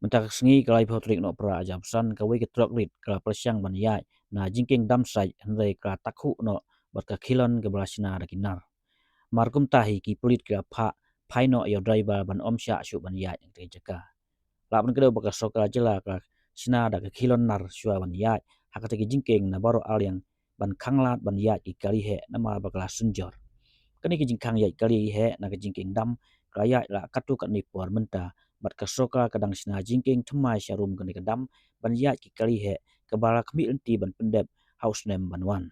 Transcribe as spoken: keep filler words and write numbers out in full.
Mynta ka sngi ka laiphew tarik Nohprah arhajar arphew san, kawei ka trok rit ka la pyrshang ban ïaid na jingkieng dam sait, hynrei ka la takhuh noh bad ka khilon kaba la shna da ki nar. Mar kumta hi ki pulit ki la phah phai noh ïa u driver ban ym shah shuh ban ïaid na katei ka jaka. Lah ban kdew ba ka sorkar jylla ka la shna da ka khilon nar shuwa ban ïaid ha katei ka jingkieng na baroh arliang ban khanglad ban ïaid ki kali heh namar ba ka la synjor. Kane ka jingkhang ïaid kali heh na ka jingkieng dam ka la ïaid la katto katne por mynta, bad ka sorkar ka dang shna jingkieng thymmai sharum kane ka dam ban ïaid ki kali heh, kaba la khmih lynti ban pyndep ha u snem ban wan.